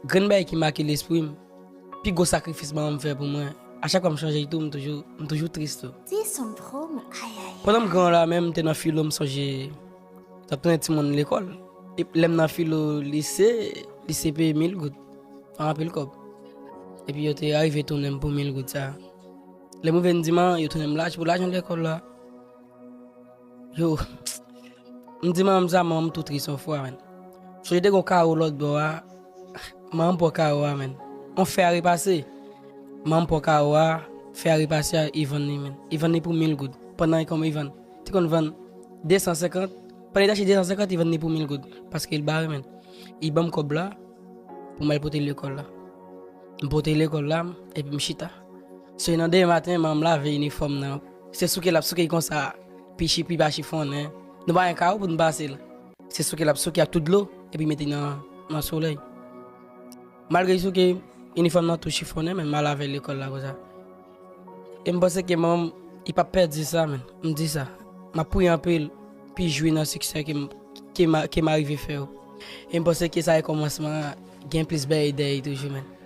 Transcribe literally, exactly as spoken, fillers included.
Grenn bagay ki make lespri m, pi gwo sakrifis manman m fè pou mwen, a chak fwa m chanje l tou, m toujou, m toujou tris tou. Dis un promo, aïe aïe. Pandan m gran la menm, m te nan filo, m sonje, t ap tounen timoun lekòl. E lè m nan filo lise, lise peye mil goud. Anpil kòb. Epi yo te arive tounen m pou mil goud sa. Lè m rive, m di manman, yo tounen m laj pou lajan lekòl la. Yo, m di manman m sa, manman m tou tris yon fwa, menn. Sonje te gon kawo lòt bò a, manman m pran kawo a, menn. On fè a repase. Manman m pran kawo a, fè a repase a, li vann li, menn. Li vann li pou mil goud. Pandan li kòman li vann? Te konn vann de san senkant. Pandan li t achte de san senkant, li vann li pou mil goud. Paske l bare, menn. Li ban m kòb la pou m al pote l lekòl la. M pote l lekòl la, epi m chita. Se nan demen maten, manman m lave inifòm nan. Se souke l ap souke konsa, pi chi, pi pa chifonnen. Nou pa gen kawo pou n pase l. Se souke l ap souke ak tout dlo, epi mete nan, nan solèy. Malgre li souke, inifòm nan tou chifonnen, men m al avè l lekòl la konsa. E m panse ke manman m, li p ap pèdi sa, menn. M di sa. M ap priye anpil, pi jwi nan siksè ke m, ke m, ke m arive fè yo. E m panse ke sa e kòmansman gen plis bagay dèyè toujou, menn.